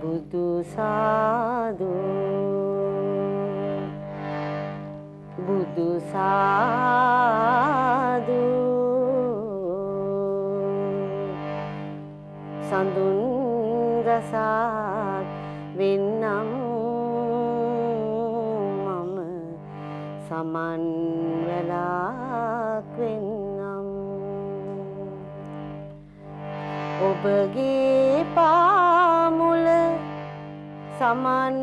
බුදු සාදු බුදු සාදු සඳුන් රසක් වෙන්නම් මම සමන් වැලක් වෙන්නම් ඔබගේ පාමුල සමන්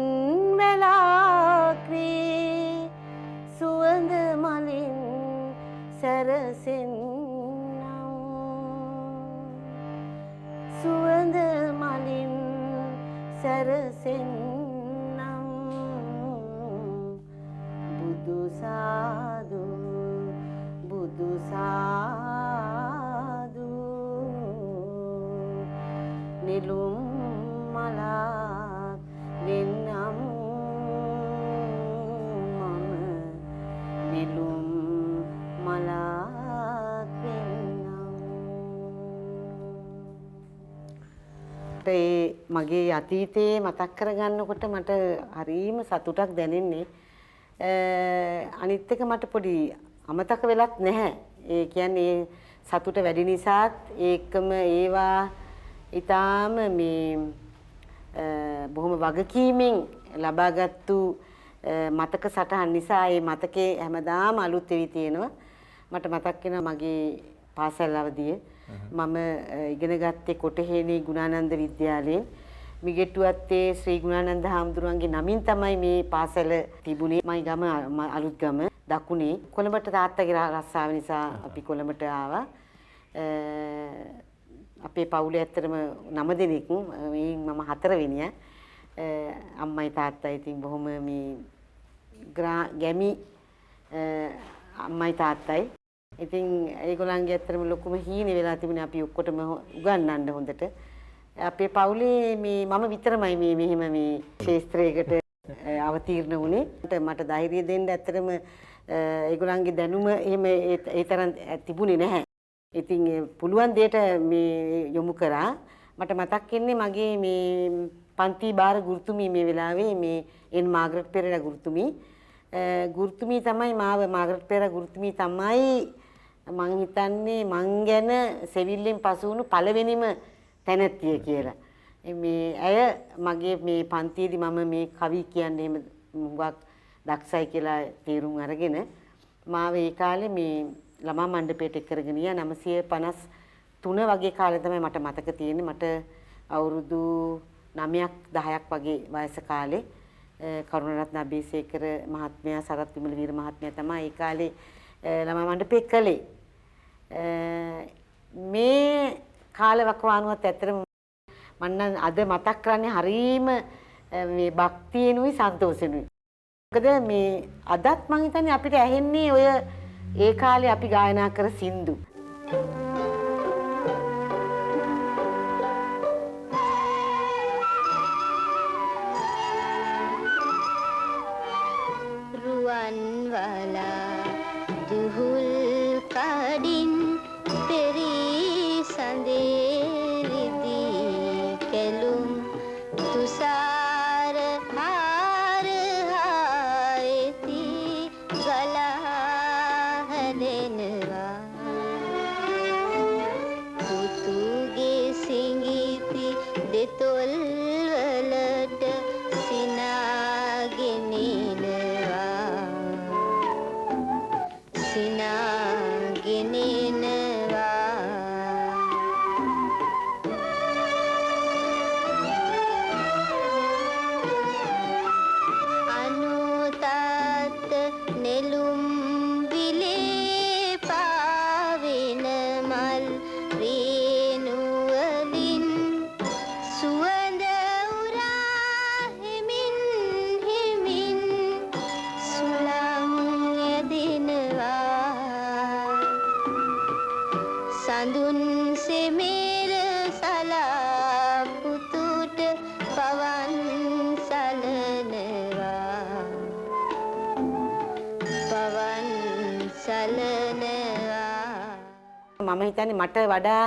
වැලක් වී සුවඳ මලින් සැරසෙන්නම් සුවඳ මලින් සැරසෙන්නම් බුදු සාදු බුදු සාදු නෙළුම් මලක් වෙන්නම් මම නෙළුම් මලක් වෙන්නම්. ඒ මගේ අතීතයේ මතක් කරගන්නකොට මට හරීම සතුටක් දැනෙන්නේ. අනිත් එක මට පොඩි අමතක වෙලත් නැහැ. ඒ කියන්නේ සතුට වැඩි නිසාත් ඒකම ඒවා ඊටාම මේ බොහොම වගකීමෙන් ලබාගත්තු මතක සටහන් නිසා ඒ මතකේ හැමදාම අලුත් වෙවි තියෙනවා. මට මතක් වෙනවා මගේ පාසල් අවදිය මම ඉගෙන ගත්තේ කොටහේනේ ගුණානන්ද විද්‍යාලයෙන්. මිගෙට්ටුවත්තේ ශ්‍රී ගුණානන්ද හාමුදුරුවන්ගේ නමින් තමයි මේ පාසල තිබුණේ. මයි ගම අලුත් ගම දකුණේ. කොළඹට තාත්තගේ රස්සාව නිසා අපි කොළඹට ආවා. අපේ පවුලේ ඇත්තටම 9 දෙනෙක්. මේ මම 4 වෙනියා. අම්මයි තාත්තයි ඉතින් බොහොම මේ ගැමි අම්මයි තාත්තයි. ඉතින් ඒගොල්ලන්ගේ ඇත්තටම ලොකුම හීන වෙලා තිබුණේ අපි ඔක්කොටම උගන්වන්න හොඳට. අපේ පවුලේ මේ මම විතරමයි මේ මෙහෙම මේ ක්ෂේත්‍රයකට අවතීර්ණ වුණේ. මට ධෛර්යය දෙන්න ඇත්තටම ඒගොල්ලන්ගේ දැනුම එහෙම ඒ තරම් තිබුණේ නැහැ. ඉතින් පුළුවන් දෙයට මේ යොමු කරා. මට මතක් වෙන්නේ මගේ මේ පන්ති බාර ගුරුතුමී මේ වෙලාවේ මේ එන් මාග්‍රට් පෙරේරා ගුරුතුමී. ගුරුතුමී තමයි මාව මාග්‍රට් පෙරේරා ගුරුතුමී තමයි මං හිතන්නේ මං ගැන සෙවිල්ලෙන් පසු වුණු පළවෙනිම තැනැත්තිය කියලා. මේ ඇය මගේ මේ පන්තියේදී මම මේ කවි කියන්නේ එහෙම හුඟක් දක්ෂයි කියලා තේරුම් අරගෙන මාව ඒ කාලේ මේ ළමා මණ්ඩපයට එක් කරගෙන ගියා. 953 වගේ කාලේ තමයි මට මතක තියෙන්නේ. මට අවුරුදු 9ක් 10ක් වගේ වයස කාලේ කරුණාරත්න අබේසේකර මහත්මයා සරත් විමල වීර මහත්මයා තමයි ඒ කාලේ ළමා මණ්ඩපේ කළේ. මේ කාලවකවානුවත් ඇත්තටම මම නම් අද මතක් කරන්නේ හරීම මේ භක්තියෙනුයි සන්තෝෂෙනුයි. මොකද මේ අදත් මං හිතන්නේ අපිට ඇහෙන්නේ ඔය ඒ කාලේ අපි ගායනා කර සින්දු. රුවන් වලා දුහුල් කඩින් පෙරී සඳේ රිදී කෙලුම් තුසාර හාර හායති ගලා හැලෙනවා පුතුගේ සිඟිති දෙතොල් වලට සිනාගෙනිනවා සිනාගෙනිනවා. අනුතත් නෙළුම් විලේ පාවෙන මල් රේණු වලින් සුවඳ උරා හිමින් හිමින් සුළං ඇදෙනවා සඳුන් සෙමෙර සලා පුතුට පවන් සලනවා පවන් සලනවා. මම හිතන්නේ මට වඩා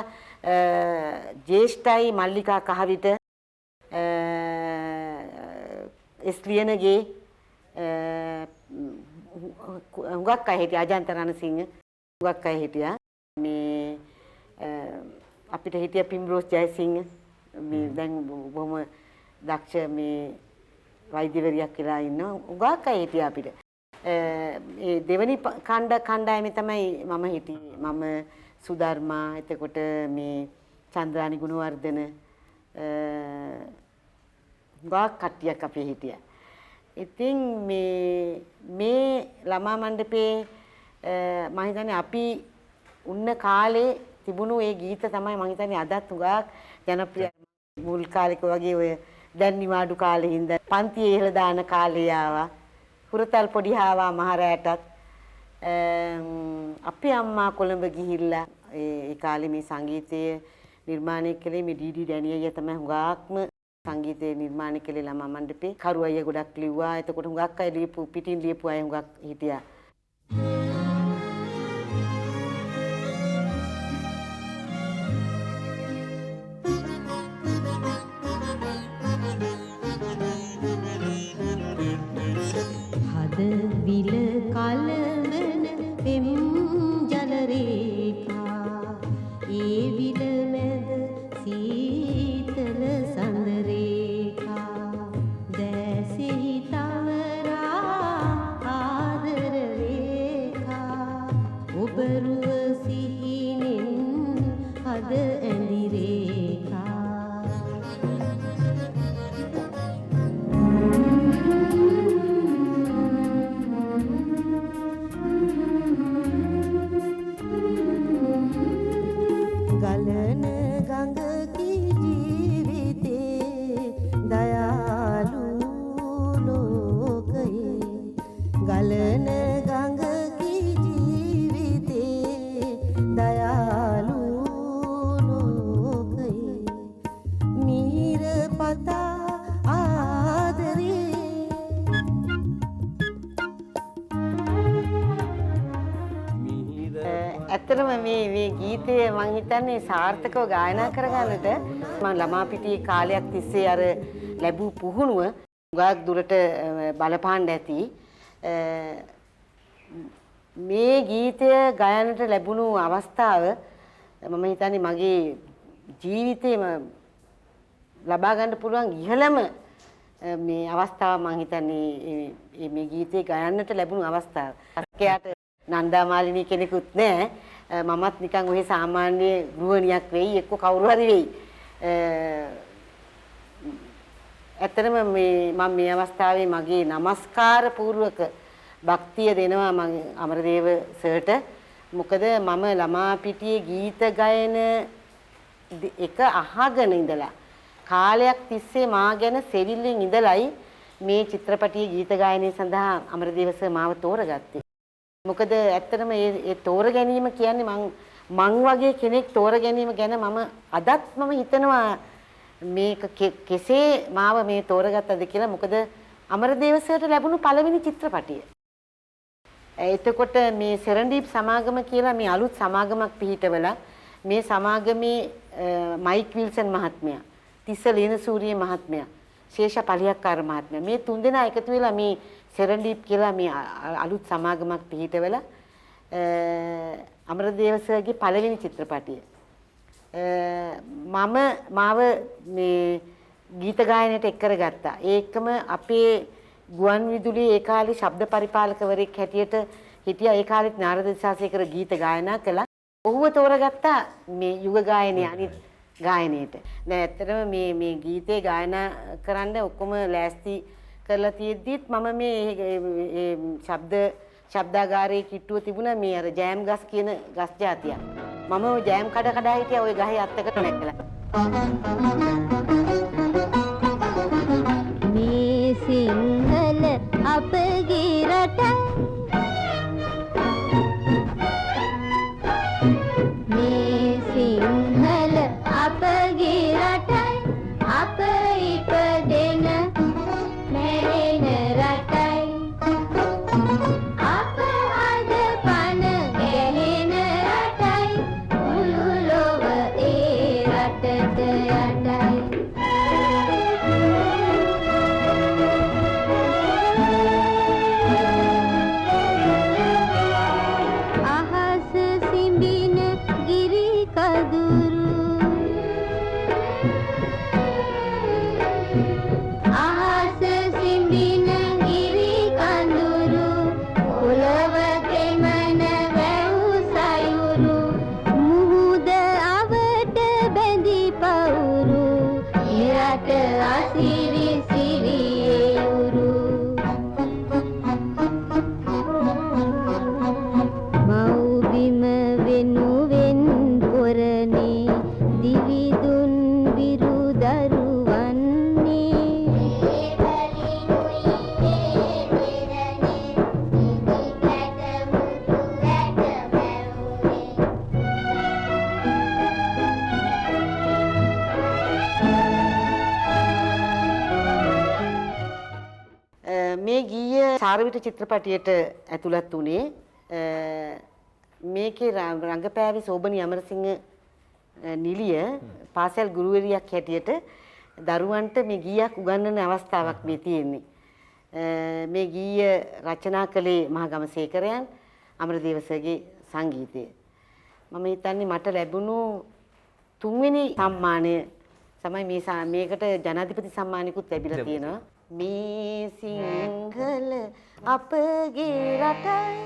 ජ්‍යෙෂ්ඨයි මල්ලිකා කහවිට එස් ලියනගේ හුඟක් අය හිටියා. අජන්ත රණසිංහ හුඟක් අය හිටියා. මේ අපිට හිටියා පිම්රෝස් ජයසිංහ, මේ දැන් බොහොම දක්ෂ මේ වෛද්‍යවරියක් කියලා ඉන්නවා. හුඟක් අය හිටියා අපිට. ඒ දෙවෙනි කණ්ඩායමේ තමයි මම හිටියේ. මම සුධර්මා, එතකොට මේ චන්ද්‍රානි ගුණවර්ධන, හුඟක් කට්ටියක් අපේ හිටියා. ඉතින් මේ මේ ළමා මණ්ඩපේ මම හිතන්නේ අපි උන්න කාලේ තිබුණු ඒ ගීත තමයි මම හිතන්නේ අදත් හුඟක් ජනප්‍රිය. මුල් කාලෙක වගේ ඔය දැන් නිවාඩු කාලේ හින්දා පන්තියේ ඉහළ දාන කාලේ ආවා. හුරතල් පොඩි හාවා මහරෑටත් අපේ අම්මා කොළඹ ගිහිල්ලා ඒ කාලේ මේ සංගීතය නිර්මාණය කළේ මේ ඩී ඩී ඩැනි අයියා තමයි හුඟක්ම සංගීතය නිර්මාණය කළේ ළමා මණ්ඩපේ. කරු අයියා ගොඩක් ලිව්වා. එතකොට හුඟක් අය ලියපු පිටින් ලියපු අය හුඟක් හිටියා. හද විල කලවන පෙම් ජල රේඛා, ඒ විල මැද සීතල සඳ රේඛා, දැසෙහි තවරා ආදර රේඛා, ඔබ රුව සිහිනෙන් හද ඇඳි රේඛා. ගලන ගඟකි ජීවිතේ දයාලු ලෝකයේ, ගලන ගඟකි ජීවිතේ දයාලු ලෝකයේ, මිහිර පතා ආදරේ. ඇත්තටම මේ මේ ගීතය මං හිතන්නේ සාර්ථකව ගායනා කරගන්නට මං ළමා පිටියේ කාලයක් තිස්සේ අර ලැබූ පුහුණුව හුඟක් දුරට බලපාන්න ඇති. මේ ගීතය ගයන්නට ලැබුණු අවස්ථාව මම හිතන්නේ මගේ ජීවිතේම ලබා ගන්න පුළුවන් ඉහළම මේ අවස්ථාව මං හිතන්නේ මේ ගීතය ගයන්නට ලැබුණු අවස්ථාව. අක්කයාට නන්දා මාලිනී කෙනෙකුත් නෑ. මමත් නිකන් ඔහේ සාමාන්‍ය ගෘහණියක් වෙයි, එක්ක කවුරු හරි වෙයි. ඇත්තටම මේ මම මේ අවස්ථාවේ මගේ নমස්කාර පූර්වක භක්තිය දෙනවා මම අමරදේව සර්ට. මොකද මම ළමා පිටියේ ගීත ගයන එක අහගෙන ඉඳලා කාලයක් තිස්සේ මා ගැන සෙවිල්ලෙන් ඉඳලයි මේ චිත්‍රපටියේ ගීත ගායනය සඳහා අමරදේව සර් මාව තෝරගත්තේ. මොකද ඇත්තටම ඒ තෝර ගැනීම කියන්නේ මං වගේ කෙනෙක් තෝර ගැනීම ගැන මම අදත් මම හිතනවා මේක කෙසේ මාව මේ තෝරගත්තද කියලා. මොකද අමරදේව සර්ට ලැබුණු පළවෙනි චිත්‍රපටිය. එතකොට මේ සෙරන්ඩීප් සමාගම කියලා මේ අලුත් සමාගමක් පිහිටවලා මේ සමාගමේ මයික් විල්සන් මහත්මයා, තිස්ස ලීනසූරිය මහත්මයා, ශේෂ පලියක්කාර මහත්මයා මේ තුන්දෙනා එකතු වෙලා මේ සෙරන්ඩීප් කියලා මේ අලුත් සමාගමක් පිහිටවලා අමරදේව සර්ගේ පළවෙනි චිත්‍රපටිය. මම මාව මේ ගීත ගායනයට එක් කරගත්තා. ඒකම අපේ ගුවන් විදුලියේ ඒ කාලේ ශබ්ද පරිපාලකවරයෙක් හැටියට හිටියා. ඒ කාලෙත් නාරද දිසාසේකර ගීත ගායනා කළා. ඔහුව තෝරගත්තා මේ යුග ගායනයේ අනිත් ගායනයට. දැන් ඇත්තටම මේ මේ ගීතේ ගායනා කරන්න ඔක්කොම ලෑස්ති කරලා තියෙද්දිත් මම මේ ඒ ශබ්දාගාරයේ කිට්ටුව තිබුණා මේ අර ජෑම් ගස් කියන ගස් జాතියක්. මම ඔය ජෑම් කඩ කඩ හිටියා ඔය ගහේ අත්තකට නැගලා. මේ සිංහල අපගේ රට, මේ සිංහල අපගේ රටයි, අප ඉපදෙන මැරෙන රටයි, අප අද පණ ගැහෙන රටයි, මුළු ලොව ඒ රටට යටයි. දිවි දුන් විරු දරුවන්නේ. මේ වලිනුයි මේ දෙරණේ ගිනි කැට මුතු ඇට මැවුනේ. මේ ගීය සාරවිට චිත්‍රපටියට ඇතුළත් වුණේ. මේකේ රංගපෑවේ සෝබනි අමරසිංහ නිලිය පාසල් ගුරුවරියක් හැටියට දරුවන්ට මේ ගීයක් උගන්වන අවස්ථාවක් මේ තියෙන්නේ. මේ ගීය රචනා කළේ මහගම සේකරයන්, අමරදේව සර්ගේ සංගීතය. මම හිතන්නේ මට ලැබුණු තුන්වෙනි සම්මානය තමයි මේ, මේකට ජනාධිපති සම්මානයකුත් ලැබිලා තියෙනවා. මේ සිංහල අපගේ රටයි,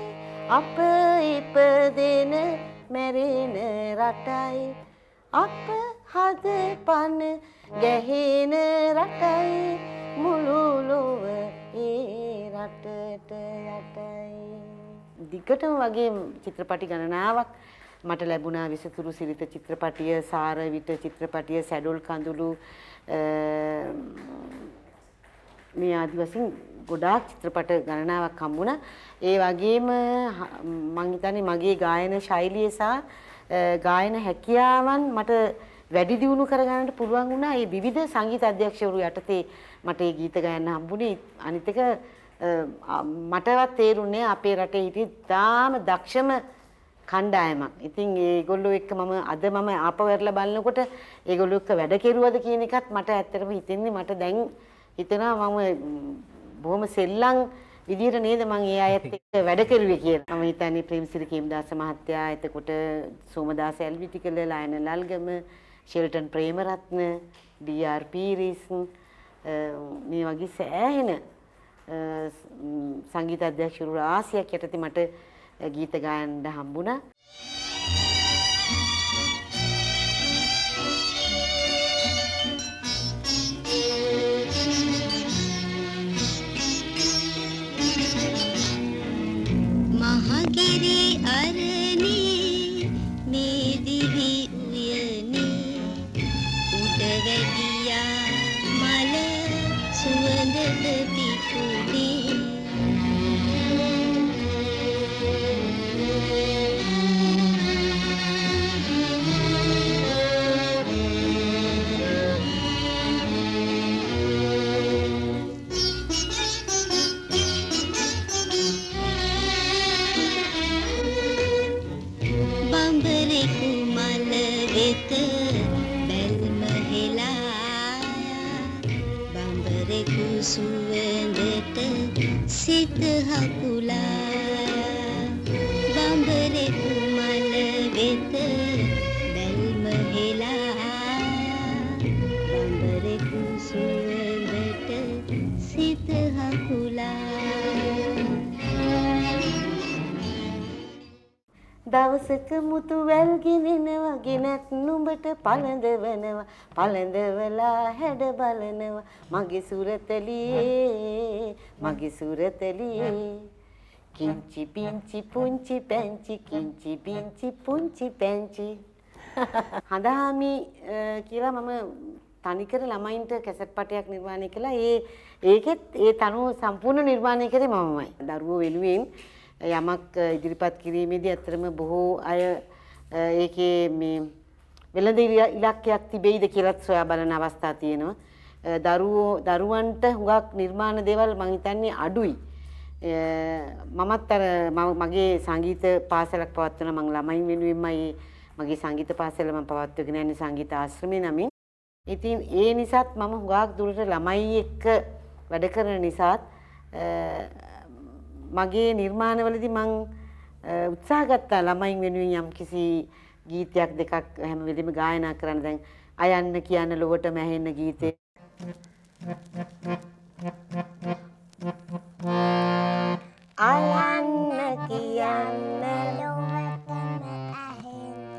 අප ඉපදෙන මැරෙන රටයි, අප හද පන ගැහෙන රටයි, මුළු ලොව ඒ රටට යටයි. දිගටම වගේ චිත්‍රපටි ගණනාවක් මට ලැබුණා. විසතුරු සිරිත චිත්‍රපටිය, සාරවිට චිත්‍රපටිය, සැඩොල් කඳුළු, මේ ආදි වශයෙන් ගොඩාක් චිත්‍රපට ගණනාවක් හම්බුණා. ඒ වගේම මං හිතන්නේ මගේ ගායන ශෛලිය සහ ගායන හැකියාවන් මට වැඩි දියුණු කරගන්නට පුළුවන් වුණා. ඒ විවිධ සංගීත අධ්‍යක්ෂවරු යටතේ මට ඒ ගීත ගයන්න හම්බුනේ. අනිත් එක මටවත් තේරුන්නේ අපේ රටේ හිටිය ඉතාම දක්ෂම කණ්ඩායමක්. ඉතින් ඒගොල්ලෝ එක්ක මම අද මම ආපහු හැරිලා බලනකොට ඒගොල්ලෝ එක්ක වැඩ කෙරුවද කියන එකත් මට ඇත්තටම හිතෙන්නේ, මට දැන් හිතෙනවා මම බොහොම සෙල්ලම් විදියට නේද මං ඒ අයත් එක්ක වැඩ කෙරුවේ කියලා. මම හිතන්නේ ප්‍රේමසිරි කේමදාස මහත්තයා, එතකොට සෝමදාස ඇල්විටිකල, ලයන ලල්ගම, ෂෙල්ටන් ප්‍රේමරත්න, ඩී.ආර්. පීරිස්, මේ වගේ සෑහෙන සංගීත අධ්‍යක්ෂවරු රාශියක් යටතේ මට ගීත ගායන්න හම්බුණා. මහගිරි අරණේ මේ දිවි උයනේ උඩ වැගියා මල සුවඳට පිපුණේ. බඹරෙකු මල වෙත බැල්ම හෙලා, බඹරෙකු සුවඳට සිත හකුලා. බඹරෙකු මල වෙත බැල්ම හෙලා, බඹරෙකු සුවඳට සිත හකුලා. දවසක මුතු වැල් ගෙනෙනවා, ගෙනත් නුඹට පළඳවනවා, පළඳවලා හැඩ බලනවා, මගේ සුරතලියේ මගේ සුරතලියේ. කිංචි පිංචි පුංචි පැංචි, කිංචි පිංචි පුංචි පැංචි. හඳහාමි කියලා මම තනිකර ළමයින්ට කැසට් පටයක් නිර්මාණය කළා. ඒකෙත් ඒ තනුව සම්පූර්ණ නිර්මාණය කරේ මමමයි. දරුවෝ වෙනුවෙන් යමක් ඉදිරිපත් කිරීමේදී ඇත්තටම බොහෝ අය ඒකේ මේ වෙළඳ ඉලක්කයක් තිබෙයිද කියලාත් සොයා බලන අවස්ථා තියෙනවා. දරුවන්ට හුඟක් නිර්මාණ දේවල් මං හිතන්නේ අඩුයි. මමත් අර මගේ සංගීත පාසලක් පවත්වන මං ළමයින් වෙනුවෙන්මයි මගේ සංගීත පාසල මං පවත්වගෙන යන්නේ සංගීත ආශ්‍රමය නමින්. ඉතින් ඒ නිසාත් මම හුඟක් දුරට ළමයි එක්ක වැඩ කරන නිසාත් මගේ නිර්මාණවලදී මං උත්සාහ ගත්තා ළමයින් වෙනුවෙන් යම්කිසි ගීතයක් දෙකක් හැම වෙලෙම ගායනා කරන්න. දැන් අයන්න කියන්න ලොවටම ඇහෙන්න ගීතේ. අයන්න කියන්න ලොවටම ඇහෙන්න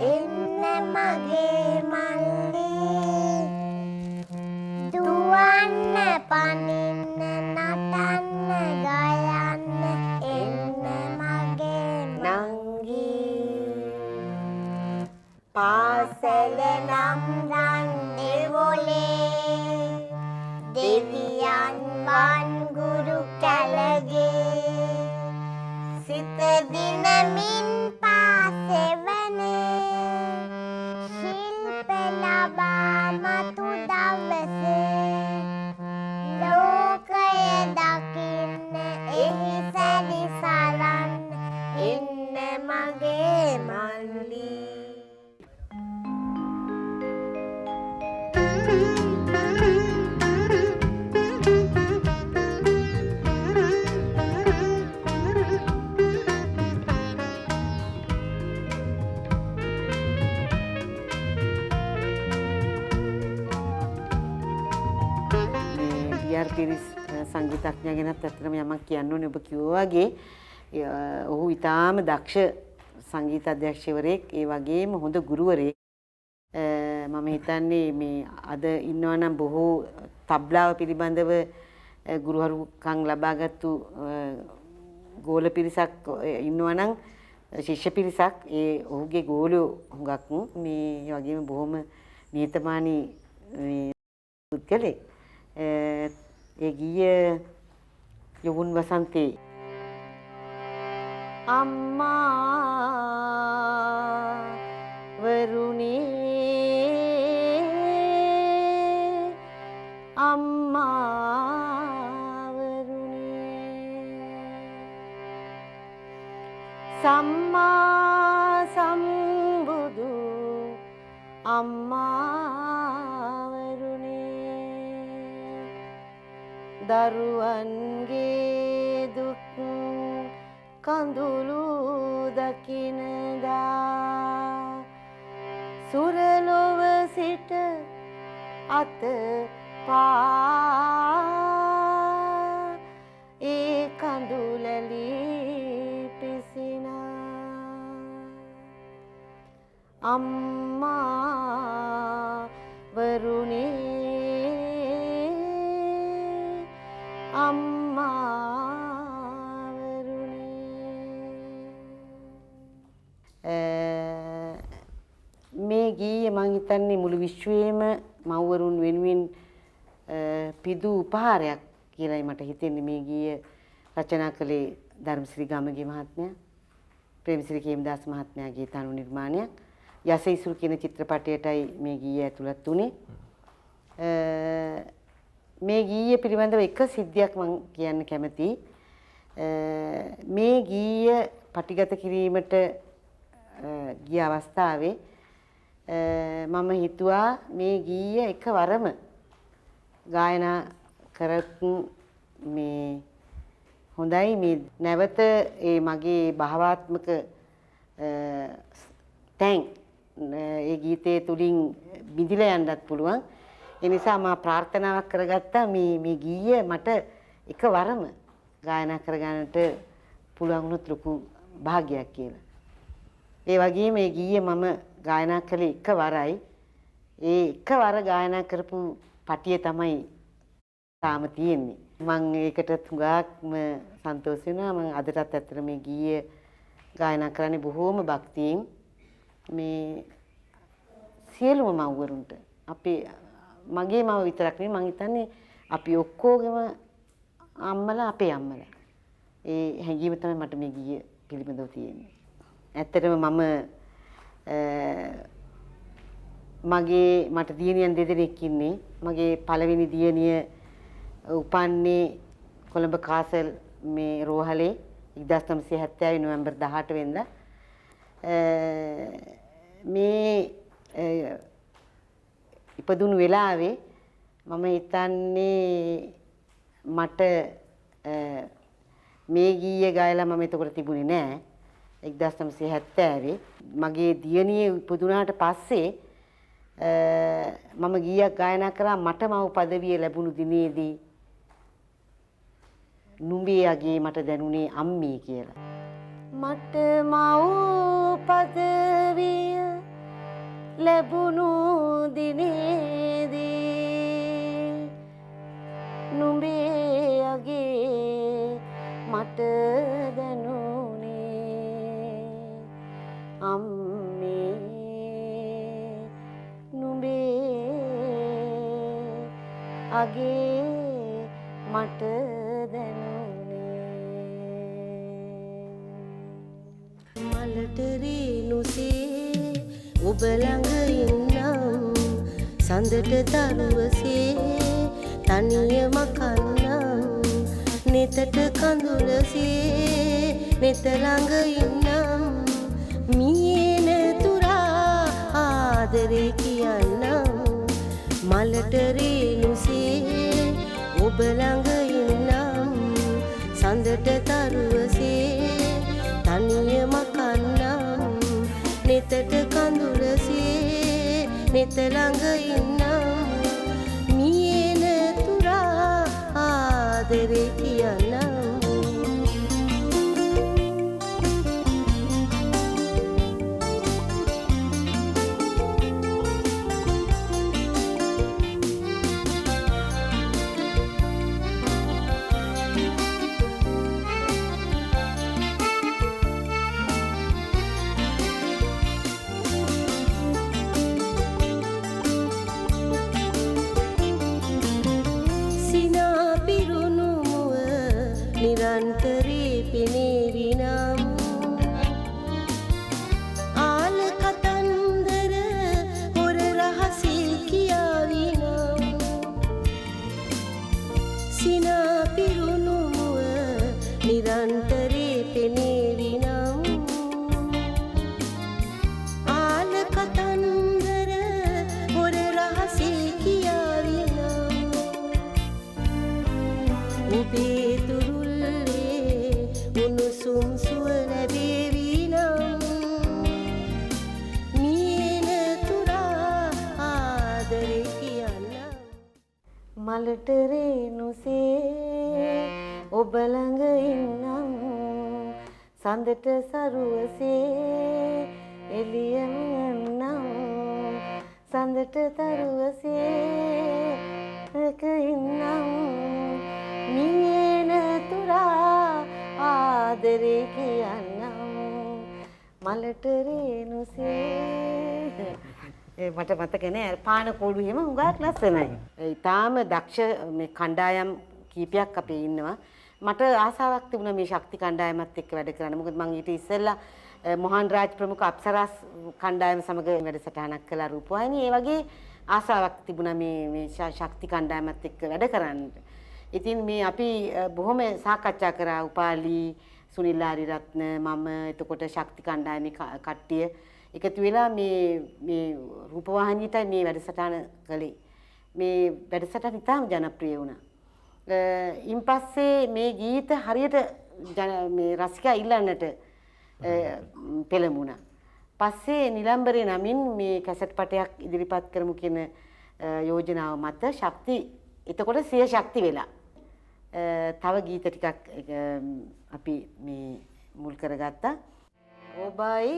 එන්න මගේ මල්ලි, දුවන්න පනින්න නටන්න ගයන්න එන්න මගේ නංගි. පාසල් පාසල නම් රන් දෙවොලේ දෙවියන් වන් ගුරු කැලගේ සිත දිනමින් පාසෙවනේ ශිල්ප ලබා මතු දවසේ ලෝකය දකින්න එහි සැරිසරන්න එන්න මගේ මල්ලි. බී.ආර්. පිරිස් සංගීතඥයා ගැනත් ඇත්තටම යමක් කියන්න ඕනේ. ඔබ කිව්වා වගේ ඔහු ඉතාම දක්ෂ සංගීත අධ්‍යක්ෂකවරයෙක්, ඒ වගේම හොඳ ගුරුවරයෙක්. මම හිතන්නේ මේ අද ඉන්නවා නම් බොහෝ තබ්ලාව පිළිබඳව ගුරුහරුකම් ලබාගත්තු ගෝල පිරිසක් ඉන්නවා නම් ශිෂ්‍ය පිරිසක්, ඒ ඔහුගේ ගෝලයෝ හුඟක් මේ ඒ වගේම බොහොම නිහතමානී මේ පුද්ගලෙක්. ඒ ගීය යොවුන් වසන්තේ අම්මා වරුණේ අම්මා වරුණේ සම්මා සම්බුදු අම්මා වරුණේ දරුවන්ගේ දුක් කඳුළු දකිනදා සුරලොව සිට අත පා ඒ කඳුලලි පිසිනා අම්මා වරුණේ අම්මා වරුණේ. මේ ගීය මං හිතන්නේ මුළු විශ්වයේම මව්වරුන් වෙනුවෙන් පිදූ උපහාරයක් කියලායි මට හිතෙන්නේ. මේ ගීය රචනා කළේ ධර්මසිරි ගමගේ මහත්මයා, ප්‍රේමසිරි කේමදාස මහත්මයාගේ තනු නිර්මාණයක්. යස ඉසුරු කියන චිත්‍රපටයටයි මේ ගීය ඇතුළත් වුණේ. මේ ගීය පිළිබඳව එක සිද්ධියක් මං කියන්න කැමතියි. මේ ගීය පටිගත කිරීමට ගිය අවස්ථාවේ මම හිතුවා මේ ගීය එකවරම ගායනා කරත් මේ හොඳයි, මේ නැවත ඒ මගේ භාවාත්මක තැන් ඒ ගීතය තුලින් බිඳිලා යන්නත් පුළුවන්. ඒ නිසා මා ප්‍රාර්ථනාවක් කරගත්තා මේ මේ ගීය මට එකවරම ගායනා කරගන්නට පුළුවන් වුණොත් ලොකු භාග්‍යයක් කියලා. ඒ වගේම මේ ගීය මම ගායනා කළේ එකවරයි. ඒ එකවර ගායනා කරපු පටිය තමයි තාම තියෙන්නේ. මං ඒකට හුඟක්ම සන්තෝෂ වෙනවා. මං අදටත් ඇත්තට මේ ගීය ගායනා කරන්නේ බොහෝම භක්තියෙන්. මේ සියලුම මව්වරුන්ට, අපේ මගේ මව විතරක් නෙවෙයි, මං හිතන්නේ අපි ඔක්කොගෙම අම්මලා අපේ අම්මලා. ඒ හැඟීම තමයි මට මේ ගීය පිළිබඳව තියෙන්නේ. ඇත්තටම මම මගේ මට දියණියන් දෙදෙනෙක් ඉන්නේ. මගේ පළවෙනි දියණිය උපන්නේ කොළඹ කාසල් මේ රෝහලේ 1970 නොවැම්බර් 18 වෙනිදා. මේ ඉපදුණු වෙලාවේ මම හිතන්නේ මට මේ ගීය ගායලා මම එතකොට තිබුණේ නෑ. 1970 මගේ දියණිය ඉපදුනාට පස්සේ මම ගීයක් ගායනා කරා. මට මව් පදවිය ලැබුණු දිනේදී නුඹේ අගේ මට දැනුනේ අම්මේ කියලා. මට මව් පදවිය ලැබුණු දිනේදී නුඹේ අගේ මට දැනුනේ අම්මේ. අගේ මට දැනුනේ. මලට රේණුසේ ඔබ ළඟ ඉන්නම්, සඳට තරුවසේ තනියම කන්නම්, නෙතට කඳුලසේ නෙත ළඟ ඉන්නම්, මියේ නතුරා ආදරේ කියන්නම්. මලට රේණුසේ ඔබ ළඟ ඉන්නම්, සඳට තරුවසේ තනියම කන්නම්, නෙතට කඳුලසේ නෙත ළඟ ඉන්නම්, මියේ නතුරා ආදරේ කියන්නම්. සිනා පිරුණු මුව නිරන්තරේ පෙනේවි නම්, ආල කතන්දර හොර රහසේ කියාවි නම්, සිනා පිරුණු මුව නිරන්තරේ පෙනේවි නම්, ආල කතන්දර හොර රහසේ කියාවි නම්, ඔබේ තුරුල්ලේ උණුසුම් සුව ලැබේවි නම්, මියේ නතුරා ආදරේ කියන්නම්. මලට රේණුසේ ඔබ ළඟ ඉන්නම්, සඳට සරුවසේ එළියම යන්නම්, සඳට තරුවසේ එක ඉන්නම්, මියේ නතුරා ආදරේ කියන්නම්. මලට රේණුසේ. ඒ මට මතක නෑ, පාන කෝඩු එහෙම හුඟක් ලස්සනයි. ඉතාම දක්ෂ මේ කණ්ඩායම් කීපයක් අපේ ඉන්නවා. මට ආසාවක් තිබුණා මේ ශක්ති කණ්ඩායමත් එක්ක වැඩ කරන්න. මොකද මං ඊට ඉස්සෙල්ලා මොහන් රාජ් ප්‍රමුඛ අප්සරාස් කණ්ඩායම සමග වැඩසටහනක් කළා රූපවාහිනියේ. ඒ වගේ ආසාවක් තිබුණා මේ මේ ශක්ති කණ්ඩායමත් එක්ක වැඩ කරන්න. ඉතින් මේ අපි බොහොම සාකච්ඡා කරා, උපාලි, සුනිල් ආරියරත්න, මම, එතකොට ශක්ති කණ්ඩායමේ කට්ටිය එකතු වෙලා මේ මේ රූපවාහිනියටයි මේ වැඩසටහන කළේ. මේ වැඩසටහන ඉතාම ජනප්‍රිය වුණා. ඉන් පස්සේ මේ ගීත හරියට මේ රසිකයා ඉල්ලන්නට පෙළඹුණා. පස්සේ නිලම්බරේ නමින් මේ කැසට් පටයක් ඉදිරිපත් කරමු කියන යෝජනාව මත ශක්ති, එතකොට සිය ශක්ති වෙලා තව ගීත ටිකක් අපි මේ මුල් කරගත්තා. ඔබයි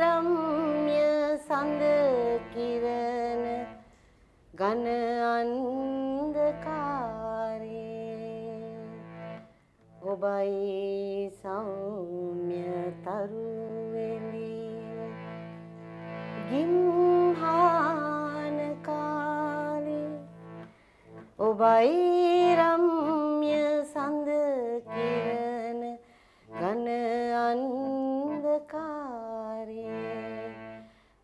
රම්‍ය සඳ කිරණ ඝන අන්ධකාරේ, ඔබයි සෞම්‍ය තරුවෙලි ගිම්හාන කාලේ, ඔබයි රම්‍ය සඳ කිරණ ඝන අන්ධකාරේ,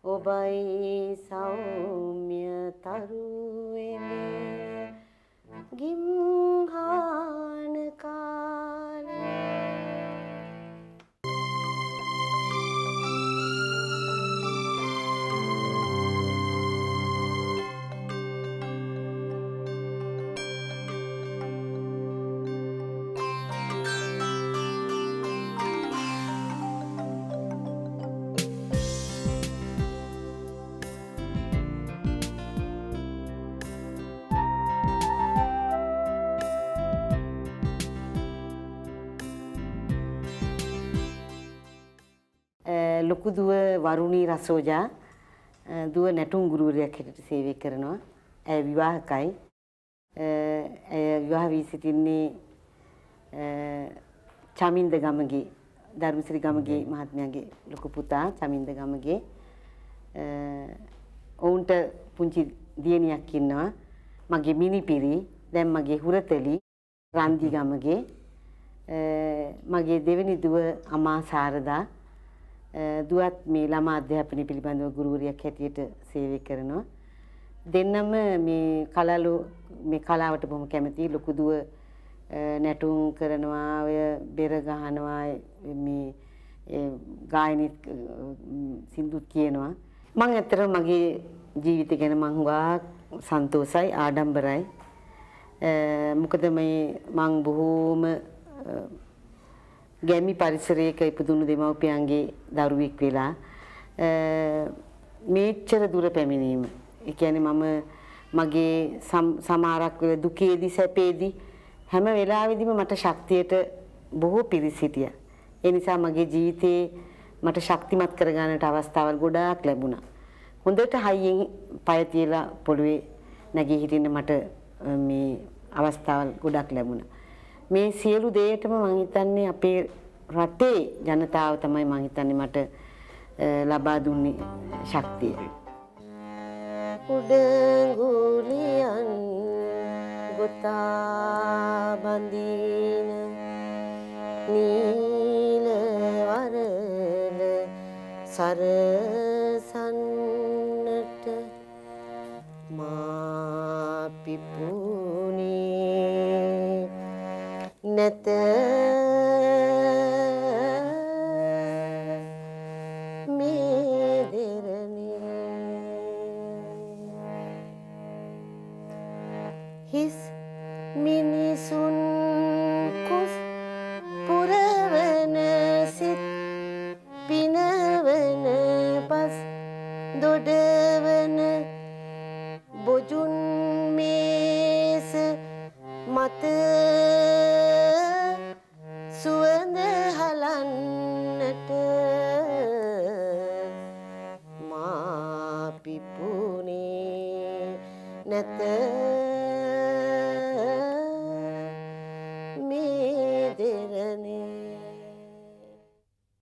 ඔබයි සෞම්‍ය තරුවෙලි ගිම්හාන කාලේ. ලොකු දුව වරුණී රසෝජා දුව නැටුම් ගුරුවරියක් හැටියට සේවය කරනවා. ඇය විවාහකයි. ඇය විවාහ වී සිටින්නේ චමින්ද ගමගේ, ධර්මසිරි ගමගේ මහත්මයාගේ ලොකු පුතා චමින්ද ගමගේ. ඔවුන්ට පුංචි දියණියක් ඉන්නවා. මගේ මිනිපිරි, දැන් මගේ හුරතලි රන්දි ගමගේ, මගේ දෙවෙනි දුව අමා සාරදා දුවත් මේ ළමා අධ්‍යාපනය පිළිබඳව ගුරුවරියක් හැටියට සේවය කරනවා. දෙන්නම මේ කලාලු මේ කලාවට බොහොම කැමතියි. ලොකු දුව නැටුම් කරනවා, ඔය බෙර ගහනවා, මේ ගායනිත් සින්දුත් කියනවා. මං ඇත්තටම මගේ ජීවිතය ගැන මං හුඟක් සන්තෝසයි, ආඩම්බරයි. මොකද මේ මං බොහෝම ගැමි පරිසරයක ඉපදුණු දෙමව්පියන්ගේ දරුවෙක් වෙලා මේච්චර දුර පැමිණීම. ඒ කියන්නේ මම මගේ සමහරක් වෙලා දුකේදී සැපේදී හැම වෙලාවෙදීම මට ශක්තියට බොහෝ පිරිස් හිටියා. ඒ නිසා මගේ ජීවිතේ මට ශක්තිමත් කරගන්නට අවස්ථාවල් ගොඩාක් ලැබුණා. හොඳට හයියෙන් පය තියලා පොළවේ නැගී හිටින්න මට මේ අවස්ථාවල් ගොඩක් ලැබුණා. මේ සියලු දේටම මං හිතන්නේ අපේ රටේ ජනතාව තමයි මං හිතන්නේ මට ලබා දුන්නේ ශක්තිය. උඩඟුලියන් ගොතා බඳින නීල වරල සරසන්නට මා පිපුණේ නැත මේ දෙරණේ. හිස් මිනිසුන් කුස් පුරවන සිත් පිනවන පස් දොඩවන බොජුන් මේස මත සුවඳ හලන්නට මා පිපුණේ නැත.